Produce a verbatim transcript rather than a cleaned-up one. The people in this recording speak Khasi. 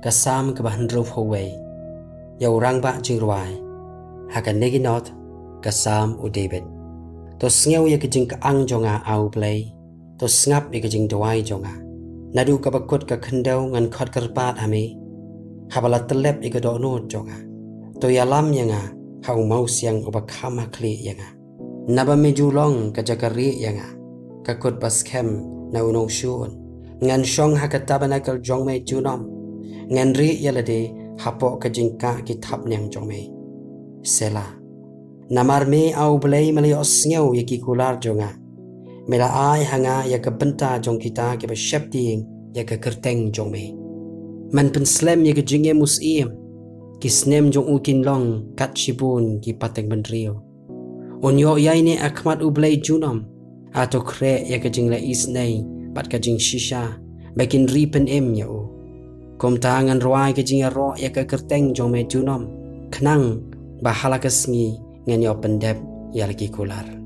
Ka Salm kaba hynriewphew wei. Ïa u rangbah jingrwai. Ha kane ki not, ka Salm u David. To sngew ïa ka jingkyang jong nga, A U Blei. To sngap ïa ka jingduwai jong nga. Naduh kaba kut ka khyndew ngan khot kyrpad ha me, haba la tyllep ïa ka dohnud jong nga. To ïalam ïa nga ha u mawsiang uba kham ha khlieh ïa nga. Naba me ju long ka jaka rieh ïa nga, ka kut ba skhem na u nongshun. Ngan shong ha ka tabernakl jong me junom. Ngan rieh ïa lade hapoh ka jingkah ki thapniang jong me. Selah. Namar me, A U Blei, me la ïohsngew ïa ki kular jong nga. Me la ai ha nga ïa ka bynta jong kita kiba sheptieng ïa ka kyrteng jong me. Men pynslem ïa ka jingim u syiem. Ki snem jong u kin long kat shibun ki pateng bynriew. Un ïoh ïaineh ha khmat U Blei junom. Hato khreh ïa ka jingleh isynei bad ka jingshisha, ba kin ri pynim ïa u. Kumta ngan rwai ka jingïaroh ïa ka kyrteng jong me junom, khnang ba ha la ka sngi ngan ïoh pyndep ïa la ki kular.